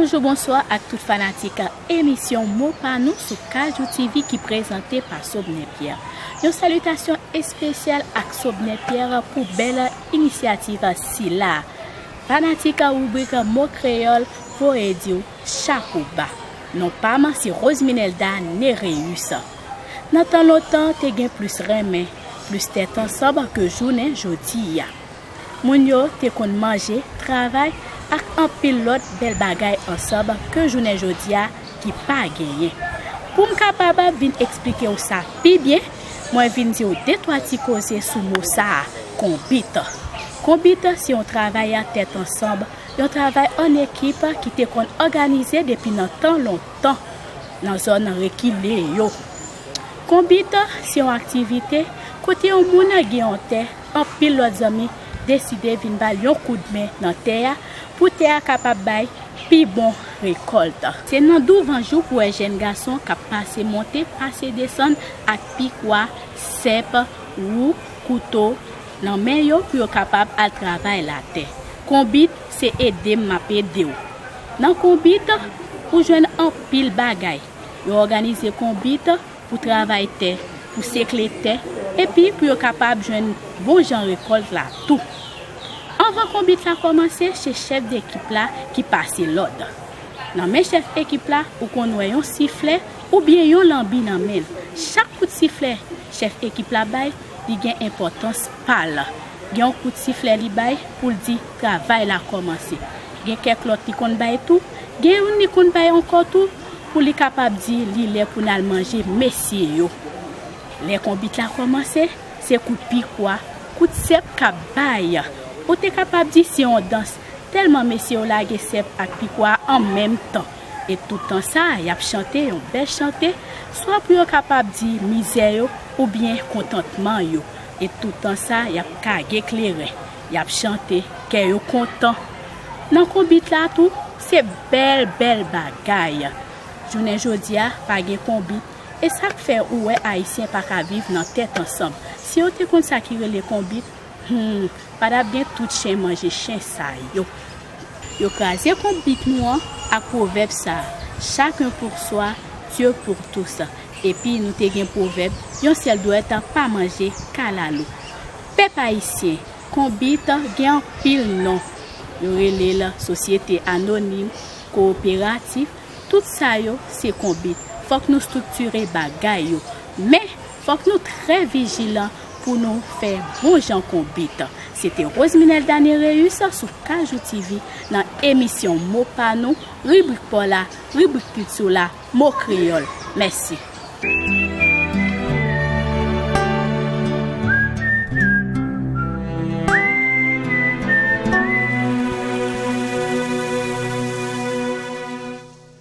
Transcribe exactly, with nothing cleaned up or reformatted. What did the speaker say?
Bonjou, bonswa ak tout fanatik emisyon Mo Pa Nou sou Kajou T V ki prezante pa Sobnen Pierre. Yon salitasyon espesyal ak Sobnen Pierre pou bèl inisyativ sila. Fanatik ribrik Mo Kreyòl, voye di w chapo ba. Non pa m se Roseminelda Nereus. Nan tan lontan, te gen plis renmen, plis tèt ansanm ke jounen jodi a. Moun yo te konn manje, travay ak anpil lòt bèl bagay ansanm ke jounen jodi a ki pa genyen. Pou m kapab vin eksplike w sa pi byen, mwen vin di w de twa ti koze sou mo sa a, konbit. Konbit se yon travay a tèt ansanm, yon travay an ekip ki te konn òganize depi nan tan lontan nan zòn rekile yo. Konbit se yon aktivite kote yon moun gen yon tè, anpil lòt zanmi deside vin ba l yon koudmen nan tè a pou tè a kapab bay pi bon rekòlt. Se nan douvan jou pou wè jèn gason k ap pase monte, pase desann ak pikwa, sèp, wou, kouto nan men yo pou yo kapab al travay latè. Konbit se ede m, m ap ede w. Nan konbit, ou jwenn anpil bagay. Yo òganize konbit pou travay tè, pou sekle tè, epi pou yo kapab jwenn bon jan rekòlt la tou. Anvan konbit la kòmanse, se chèf dekip la ki pase lòd. Nan men chèf ekip la, ou konn wè yon siflè oubyen yon lanbi nan men l. Chak kout siflè chèf ekip la bay, li gen enpòtans pa l. Gen yon kout siflè li bay pou l di travay la kòmanse. Gen kèk lòt li konn bay tou. Gen youn li konn bay ankò tou pou li kapab di li lè pou n al manje mesye yo. Lè konbit la kòmanse, se kout pikwa, kout sèp k ap bay. Ou te kapab di se yon dans, tèlman mesye yo lage sèp ak pikwa an menm tan. E tout tan sa, y ap chante yon bèl chante, swa pou yo kapab di mizè yo oubyen kontantman yo. E tout tan sa, y ap kage kleren, y ap chante, kè yo kontan. Nan konbit la tou, se bèl, bèl bagay. Jounen jodi a, pa gen konbit. E sa k fè ou wè Ayisyen pa ka viv nan tèt ansanm. Si yo te konn sa ki rele konbit, hmm, pa t ap gen tout chen manje chen sa yo. Yo kraze konbit nou an ak pwovèb sa a, chacun pour soi, Dieu pour tous. Epi nou te gen pwovèb, yon sèl dwèt pa manje kalalou. Pèp ayisyen, konbit gen anpil non. Yo rele l sosyete anonim, kowoperatif, tout sa yo se konbit. Fòk nou estriktire bagay yo. Men, fòk nou trè vijilan pou nou fè bon jan konbit. Se te Roseminelda Nereus sou Kajou T V nan emisyon Mo Pa Nou, ribrik pa w la, ribrik kilti w la, Mo Kreyòl. Mèsi.